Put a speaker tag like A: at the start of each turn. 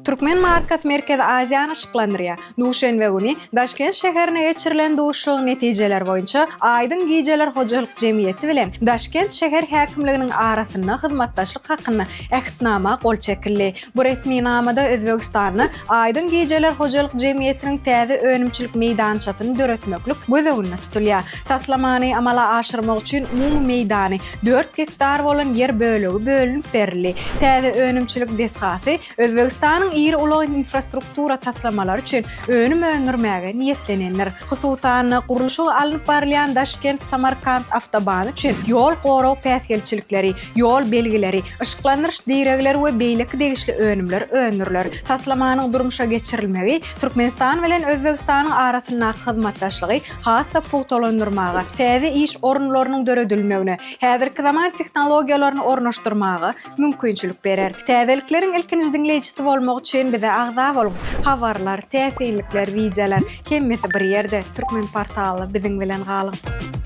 A: Türkmen markasy Merkezi Aziýany yşyklandyrýar. Duşenbe güni Daşkent şäherinde geçirilen duşuşygyň netijeleri boýunça Aýdyň gijeler hojalyk jemgyýeti bilen Daşkent şäher häkimliginiň arasynda hyzmatdaşlyk hakynda Ähtnama gol çekildi. Bu resminamada Özbegistanda Aýdyň gijeler hojalyk jemgyýetiniň täze önümçilik meýdançasyny döretmeklik göz öňünde tutulýar. Taslamany amala aşyrmak üçin umumy meýdany dört gektar bolan ýer bölegi bölünip berildi. Täze önümçilik desgasy Özbegistanyň iri ulag infrastruktura taslamalary üçin önüm öndürmäge niýetlenendir. Hususan-da, gurluşygy alnyp barylýan Daşkent-Samarkant awtobany üçin ýol gorag päsgelçilikleri, ýol belgileri, yşyklandyryş diregleri we beýleki degişli önümler öndüriler. Taslamanyň durmuşa geçirilmegi Türkmenistan bilen Özbegistanyň arasyndaky hyzmatdaşlygy has-da pugtalandyrmaga, täze iş orunlarynyň döredilmegine, häzirki zaman tehnologiýalaryny ornaşdyrmaga mümkinçilik berer. Täzelikleriň ilkinji diňleýjisi bolmak üçin bize agza boluň! Habarlar, täsinlikler, wideolar, hemmesi bir ýerde, Türkmenportally biziň bilen galyň!